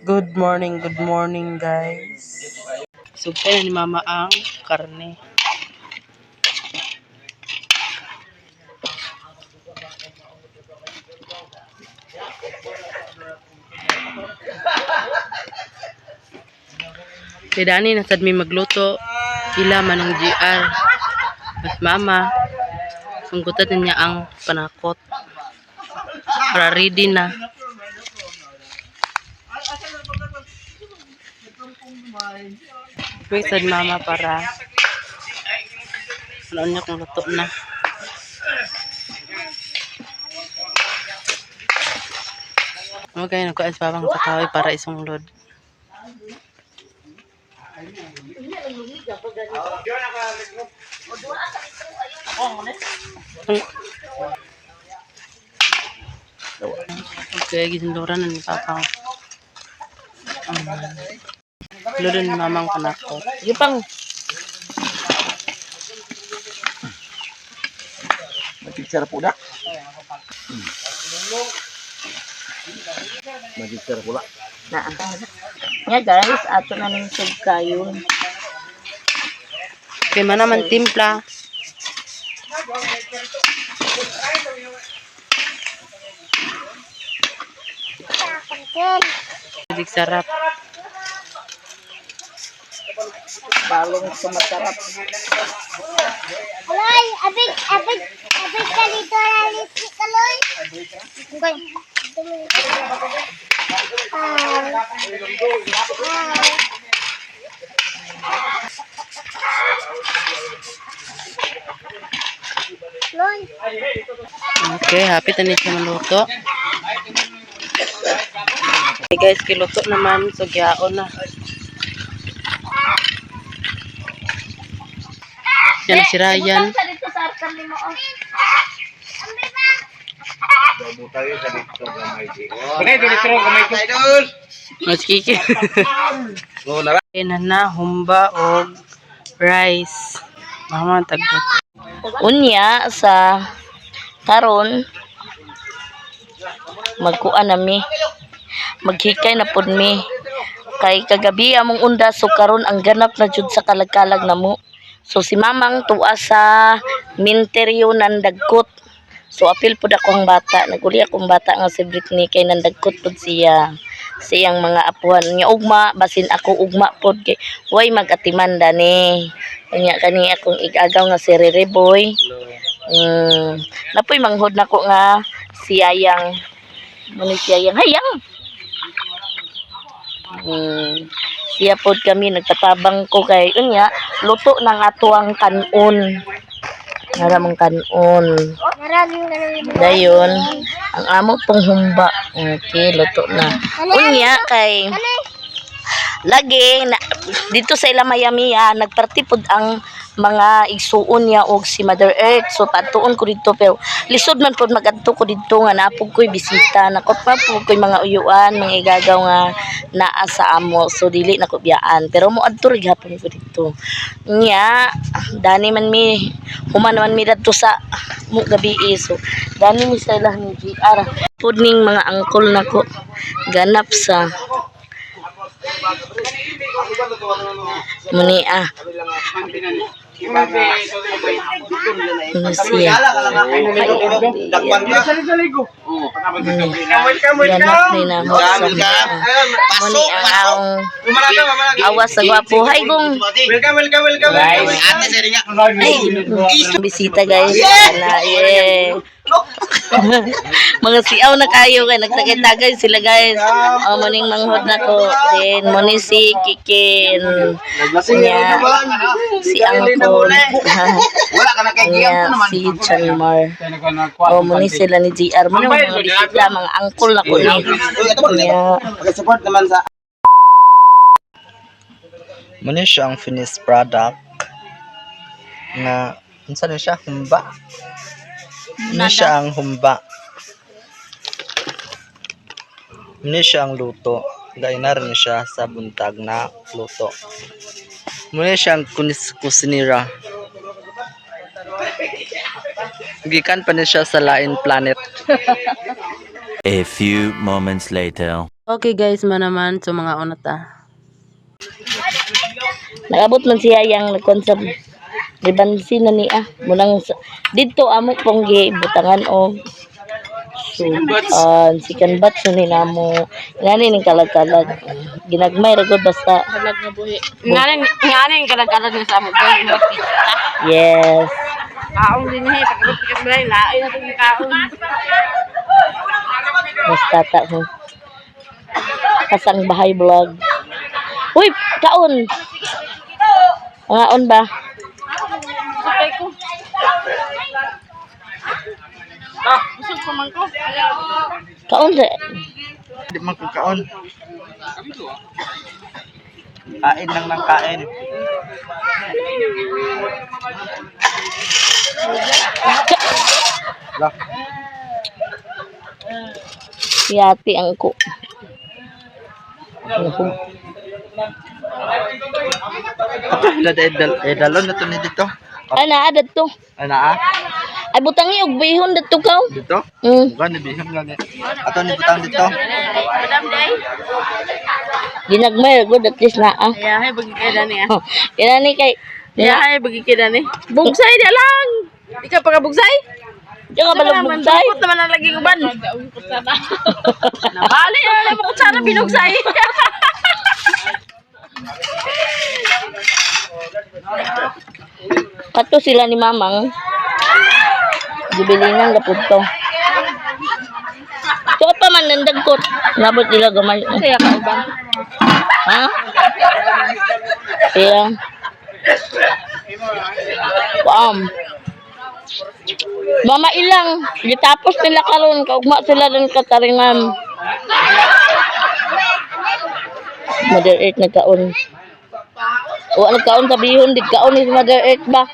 Good morning, guys. Sugpay na ni Mama ang karne. Kay Dani, nasad mi magluto. Ila manong GR. Mas Mama, sunggutan na niya ang panakot. Para ready na. Wait sad Mama para ano niya kung luto na. Okay, nagkuan sa papang sa kahoy para isunglod. Okay, gisinduran na ni Papa. Um, Ludo ni Mamang panakot. Sige pang. Magic po na. Magic sarap pula. Na. Nga guys, ato na ning sugkayon. Kay mana man timpla. Magic sarap. Balong sumasarap. Aloy, abig, abig, abig ka dito, lalisik, aloy. Okay. Ah. Ah. Loy. Okay, happy na siya maluto. Okay guys, kiluto naman. So, giyaon na. Yan na si Ryan. Butang sa dito sa arkan nimo oh. Mas kiki. Okay na na, humba og rice. Mama, tagdot. Unya sa karon magkuan na mi. Maghikay na pud mi. Kay kagabi among unda, so karon ang ganap na jud sa kalagkalag namo. So si Mamang tuwa sa minteryo nandagkot. So apil pud ako ang bata, naguli akong bata nga si Britney kay nandagkot pud siya sa iyang mga apuhan niya ugma, basin ako ugma pod kay way magatiman dani. Unya kani akong igagaw nga si Rere Boy. Napoy manghod nako nga si Yayang. Muna si Yayang. Hayang! Siya pod kami nagtatabang ko kay unya luto ng ato ang kanon. Naramang kanon. Maraming ganun. Dayon, ang amo pong humba. Okay, luto na. Unya kay lagi na, dito sa ila Miami nagparty pod ang mga igsuon niya og si Mother Earth. So patuon ko dito pero lisod man pod magadto ko dito nga napog ko'y bisita. Nakot pa pod ko'y mga uyuan, mga igagaw nga naa sa amo. So dili na ko biyaan. Pero moadto ra gihapon ko dito. Nya, dani man mi human man mi dadto sa mo gabi eh. So dani mi sa ilang ni GR. Pod ning mga angkol nako ganap sa muni ah. Ano siya? Dakpan ka. Ganap ni na mo sa Muni ang awas sa gwapo. Hi gong. Welcome, welcome, welcome. Ate, seri nga. Ay, bisita guys. Ana, yeah. Mga siaw na kayo kay nagtagay-tagay sila guys. Oh, muning manghod na ko. Then muni si Kikin. Nya, si Angkol. Wala ka na kay Nya, si Chanmar. Oh, muni sila ni GR. Muni mga bisita, mga angkol na ko ni. Nya. Support naman sa Muna siya ang finished product nga unsa na siya, humba. Muna siya ang humba. Muna siya ang luto. Gaya na rin siya sa buntag na luto. Muna siya ang kunis kusinira. Gikan pa ni siya sa lain planet. A few moments later. Okay guys, manaman so mga una ta. Nakabot man siya yang nagkuan sa ribansi na niya. Munang didto amo pong gibutangan og sudan, sikan bat sa ni namo. Ngani ning kalag-kalag. Ginagmay ra gud basta. Kalag nga buhi. Nganin kalag-kalag nga sa amo. Yes. Kaon din eh, pagkabot ka sa lain na itong kaon. Basta ta ko. Kasang bahay vlog. Uy, kaon. Ngaon ba? Sutay ko. Busog pa man ko. Kaon sa Di man ko kaon. Kain lang ng kain. Lah, Yati ang ko. ato ila dalon na to ni dito. Ana adad to. Ana ah, Ay butangi og bihon dadto kaw. dito. Bukan ni bihon gani. Ato ni butang dito. Madam Day. Ginagmay gud at least naa. Ayahay bagi kay dani ah. Yan ni kay Ayahay bagi kay dani. Bugsay di lang. Di ka pagabugsay? Di ka balog bugsay. Bukot naman ang lagi uban. Nabali na mo kutsara binugsay. Kato sila ni Mamang. Gibilinan gapud to. Suot pa man nandagkot. Nabot nila gamay. Kaya ka uban. Ha? Kaya. Paam. Mama ilang. Gitapos nila karon kaugma sila rin kataringan. Mother Earth nagkaon. Wa nagkaon sa bihon, di kaon ni Mother Earth ba?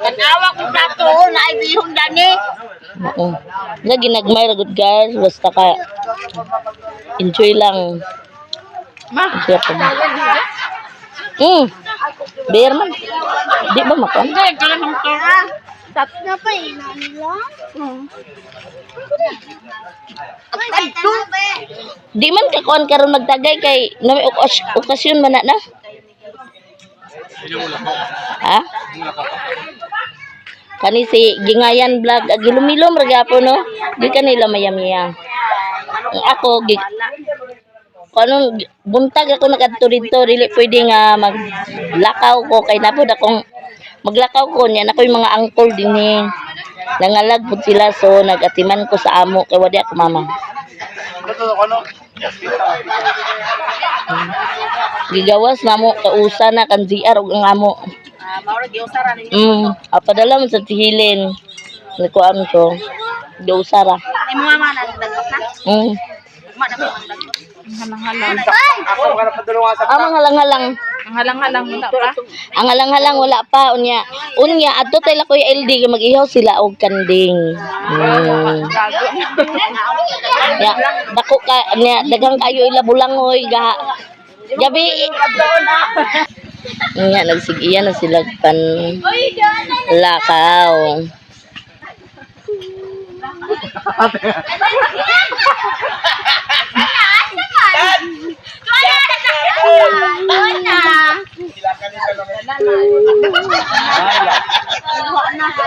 Tanawa ko plato, na ay bihon dani. Oo. Na ginagmay ra gud guys, basta ka enjoy lang. Ma. Siya pa ba? Beer man. Di ba makan? Hindi, kalamang to. Napa ina nila? Adto. Di man ka kuan karon magtagay kay na may okasyon man na na. Ha? Kani si Gingayan vlog agilumilom ra gyapon no. Di kanila mayamiya. Ang ako gi kanong buntag ako nagadto didto dili pwede nga maglakaw ko kay napod akong maglakaw ko niya na yung mga angkol dinhi. Nangalag pud sila so nagatiman ko sa amo kay wadi ako mama. Gigawas na mo kausa na kan GR og ang amo. Maura giusara ninyo. Apadala man sa tihilin. Nikuan ko. Giusara. Imo mama na nagdagok na. Ma na mo nagdagok. Halang-halang. Ah, mga halang-halang. Ang halang-halang mo ta pa. Ang halang-halang wala pa unya. Unya adto tay la Kuya LD kay mag-ihaw sila og kanding. Ya, dako ka niya daghang kayo ila bulangoy ga. Gabi. Nya nagsigiya na sila pan lakaw.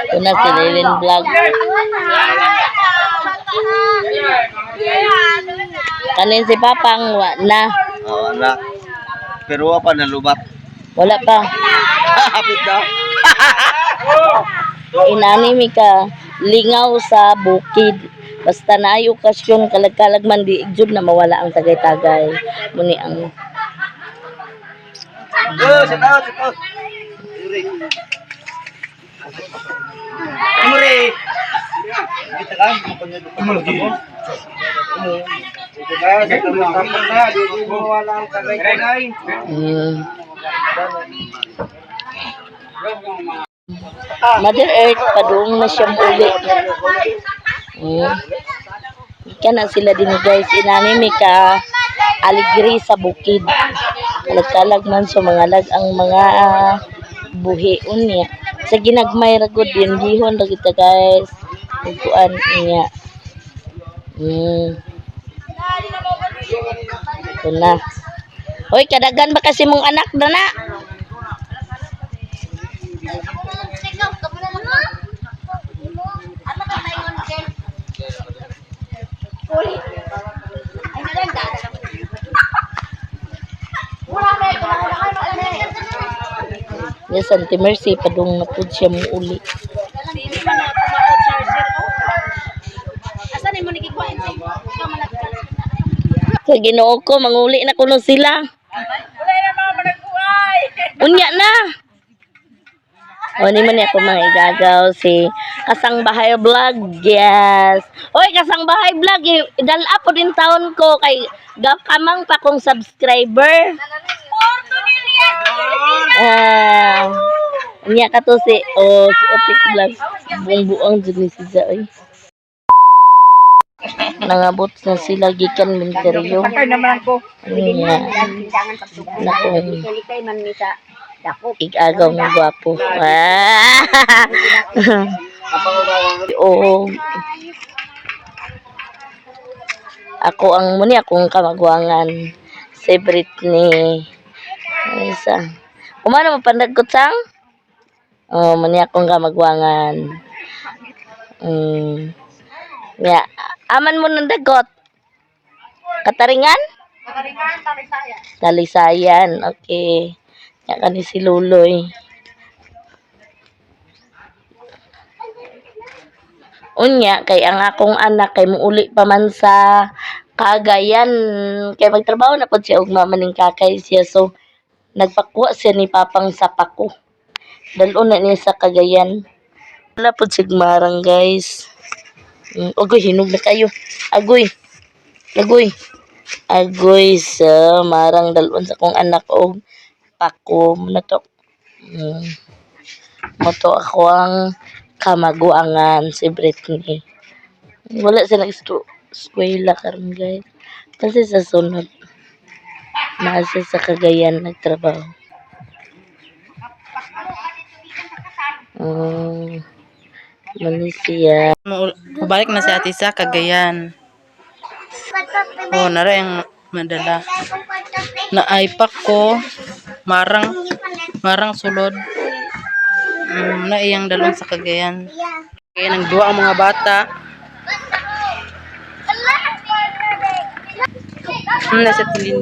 Una si Lilin Vlog. Kanin si Papang wa na. Oh, wala. Pero wa pa nalubat. Wala pa. Hapit daw. Inani mi ka lingaw sa bukid. Basta na ay okasyon kalag-kalag man di jud na mawala ang tagay-tagay. Muni ang Oh, shout out, shout out. Muri. Kita kan makunya dito. Mother Earth padung na siya uli. Kana sila din guys, inani mi ka aligri sa bukid. Kalag-kalag man sa mga lag ang mga buhion niya. Sa ginagmay ra gud din gihon ra kita guys. Ug kuan niya. Ito na. Hoy, kadagan ba kasi mong anak na na? Yes, Auntie Mercy, padung na pud siya mo uli. Sa Ginoo ko, manguli na kuno sila. Unya na. O, ni man ako mga igagaw si Kasang Bahay Vlog. Yes. Oy, Kasang Bahay Vlog, dala po din taon ko kay kamang pa kong subscriber. Ah. Unya ka to si oh, si Otik Vlog. Buong buang jud ni si Zaoy. Nangabot na sila gikan minteryo. Unya. Nako. Igagaw ng gwapo. Ah! Oo. Ako ang muni akong kamagwangan. Si Britney. Ay, isa. Kumano mo pandagkot sang? Oh, muni akong kamagwangan. Ya, aman mo ng dagot. Kataringan? Talisayan. Okay. Ya kani si Luloy. Unya kay ang akong anak kay muuli pa man sa Cagayan kay magtrabaho na pod siya ug mama ning kakay siya, so nagpakuha siya ni papang sa pako. Dalon na niya sa Cagayan. Wala pod sigmarang, guys. Agoy, hinog na kayo. Agoy. Agoy. Agoy sa marang dalon sa akong anak og pako na to. Moto ako ang kamaguangan si Britney. Wala siya nag-eskwela karon, guys. Kasi sa sunod naa siya sa Cagayan nagtrabaho. Mali siya. Mabalik na si Ate sa Cagayan. Oh, nara yung madala. Na iPack ko. Marang, marang sulod. Na iyang dalon sa Cagayan. Kaya nang duwa ang mga bata. Nasa tilin.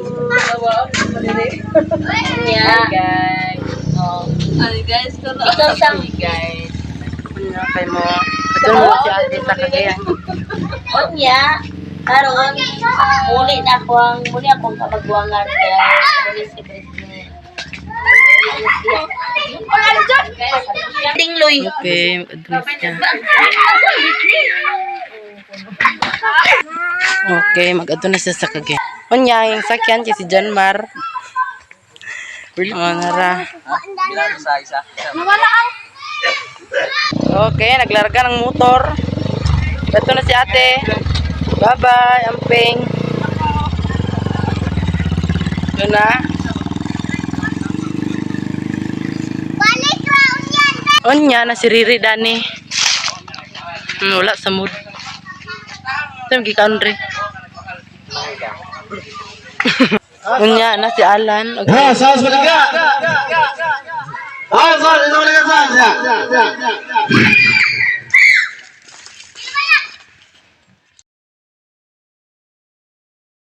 Yeah. Guys. Oh. Guys, ikaw sang guys. Ano kay mo? Ito mo si Ate sa Cagayan. Unya, karon muli na ako ang muli akong kamagwangan, guys. Muli si Britney. Tingloy. Okay, mag-address ka. Okay, mag-adto na siya sa Cagayan. Unya, yung sakyan kay si Janmar. Oh, nara. Okay, naglarga ng motor. Ito na si ate. Bye-bye, amping. Ito na. Balik ra unyan. Unya na si Riri Dani. Wala sa mood. Ito yung gikan re. Unya na si Alan. Okay. Ha, sauce baliga. Ha, sauce, ito baliga sauce.